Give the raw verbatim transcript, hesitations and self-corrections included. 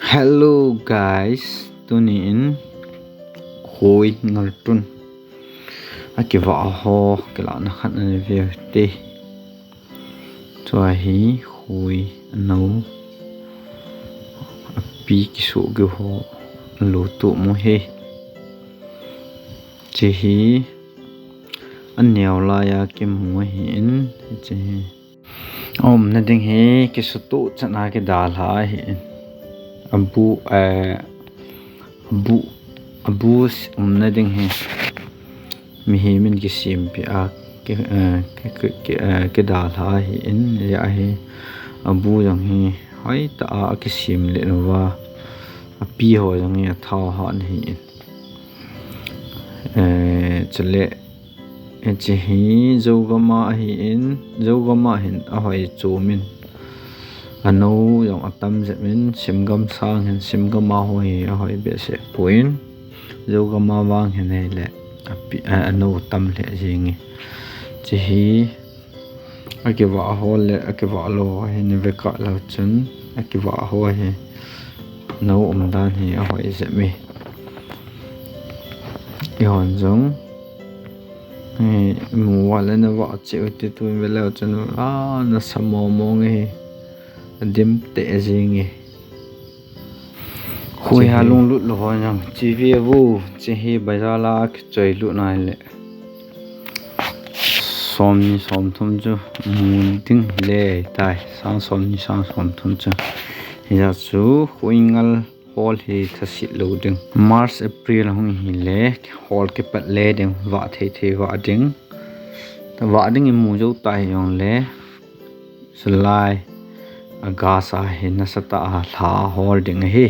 Hello guys, tuni in khui ngal tun akivah ho kilahna khat ana ve u hite. Chua hi khui anou api kisuh keu ho alu tuh mu hi. Hiche hi aneo laiya kimu ahin, hiche hi aumna ding hi kisutuh chan a kidalha ahin. Abu, eh, abu, abu umna ding hi mihem in kisempeh a ki, eh, ki, ki, ki, eh, kidalha ahin, hijeh a hi abu jong hi hoitah a akisem lheh uva, api ho jong hi athao hat ahin. Eh, chule, hiche hi Zogam a ahin, Zogam a hin ahoi chom in, anou jong atam jep in, Simgam sang hin, Simgam a ho hi ahoi behseh poi, Zogam a vang hin ahile api, a, anou tam lheh jenge. Hiche hi akivah ho le akivah lou ho hi na vekah leu chun, akivah ho hi nou umdan hi ahoi jep e. Eihon jong, eh, imu uva le navah cheh u hite, tun ve leu chun, a, nasa mong mong e, adim teh jenge. Khui ha lunglut lou ho jong, hiche ve uvo, hiche hi bazar a kichoi lut na hile somni somthum chu mu ding le tai, sang somni sang somthum chu. Hijeh chun khui ngal hol hi thaset lou ding. March, April hung hile hol kipat le ding, vah thei thei vah ding. Vah ding imu jou ta hijongle, July, August a hi nasatah a lha hol ding ahi.